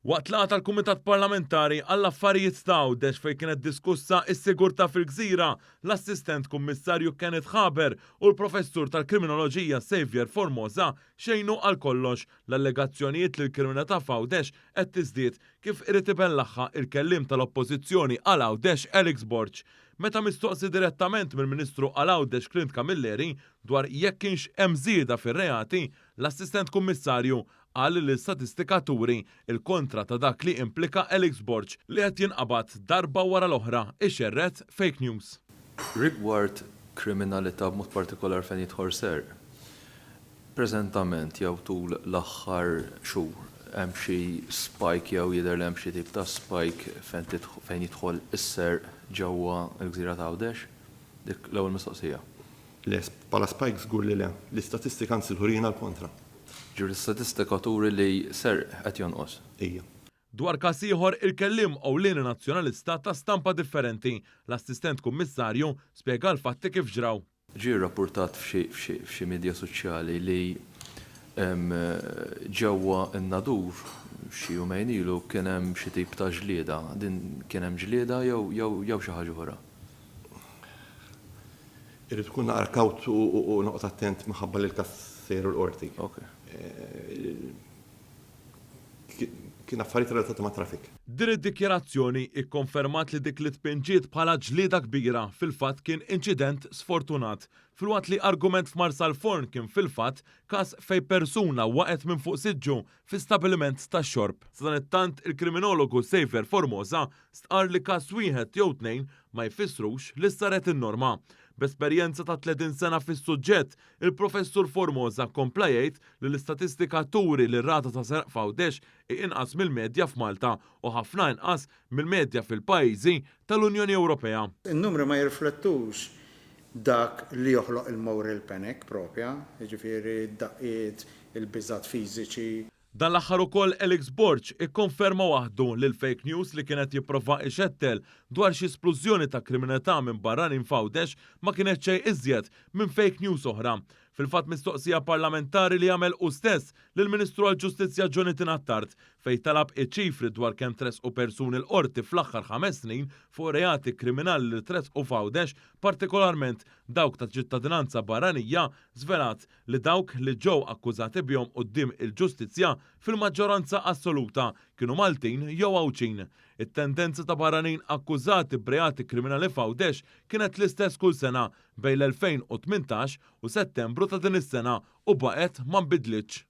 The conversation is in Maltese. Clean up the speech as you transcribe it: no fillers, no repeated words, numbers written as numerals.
Waqt laqgħa tal-Kumitat Parlamentari għall-Affarijiet ta' Għawdex fejn kienet diskussa s-sigurtà fil-gżira, l-Assistent Kummissarju Kenneth Haber u l-Professur tal-Kriminoloġija Saviour Formosa xejnu għal kollox l-allegazzjonijiet li l-kriminalità f'Għawdex qed tiżdied kif irid ibellagħha il-kelliem tal-Oppożizzjoni għal Għawdex Alex Borg. Meta mistoqsi direttament mill-Ministru għal Għawdex Clint Camilleri dwar jekk kienx hemm żieda fir-reati, l-Assistent Kummissarju Qal li l-istatistika turi l-kontra ta' dak li implika Alex Borg li qed jinqabad darba wara l-oħra ixerred fake news. Rigward kriminalità b'mod partikolar fejn jidħol serq, preżentament jew tul l-aħħar xhur hemm xi spike jew jidher li hemm xi tip ta' spike fejn jidħol is-serq ġewwa l-gżira ta' Għawdex? Dik l-ewwel mistoqsija. Le, bħala spike żgur li le. L-istatistika anzi turina l-kontra. Ġifieri l-istatistika turi li serq qed jonqos. Ija. Dwar każ ieħor, il-kelliem ewlieni Nazzjonalista ta stampa differenti. L-Assistent Kummissarju spjega l-fatti kif ġraw. Ġie rrappurtat f'xi midja soċjali li ġewwa n-Nadur xi jumejn ilu kien hemm xi tip ta' ġlieda. Din kien hemm ġlieda jew xi ħaġa oħra? Irrid ikun naqra kawt u noqgħod attent minħabba li l-każ sejjer il-qorti. Kien affarijiet relatati mat-traffic. Din id-dikjarazzjoni ikkonfermat li dik li tpinġiet bħala ġlieda kbira fil-fatt kien inċident sfortunat, filwaqt li argument f'Marsalforn kien fil-fatt każ fejn persuna waqgħet minn fuq siġġu fi stabiliment tax-xorb. Sadanittant, il-kriminologu Xavier Formosa stqarr li każ wieħed jew tnejn ma jfissrux li saret in-norma. B'esperjenza ta' 30 sena fis-suġġett, il-Professur Formosa kompla jgħid li l-istatistika turi li r-rata ta' serq f'Għawdex hi inqas mill-medja f'Malta u ħafna inqas mill-medja fil-pajjiżi tal-Unjoni Ewropea. In-numri ma jirriflettux dak li joħloq il-moral panic propja, jiġifieri d-daqqiet, il-biżgħat fiżiċi. Dan l-aħħar ukoll Alex Borg ikkonferma waħdu li l-fake news li kien qed jipprova ixettel dwar xi splużjoni ta' kriminalità minn barranin f'Għawdex ma kienet xejn iżjed minn fake news oħra. Fil-fatt mistoqsija parlamentari li għamel hu stess lill-Ministru għall-Ġustizzja Jonathan Attard fejn talab iċ-ċifri dwar kemm tressqu persuni l-Qorti fl-aħħar ħames snin fuq reati kriminali li tressqu f'Għawdex partikolarment dawk ta' ċittadinanza barranija żvelat li dawk li ġew akkużati bihom quddiem il-ġustizzja fil-maġġoranza assoluta kienu Maltin jew Għawdxin. It-tendenza ta' barranin akkużati b'reati kriminali f'Għawdex kienet l-istess kull sena bejn l-2018 u Settembru ta' din is-sena u baqgħet ma nbidlitx.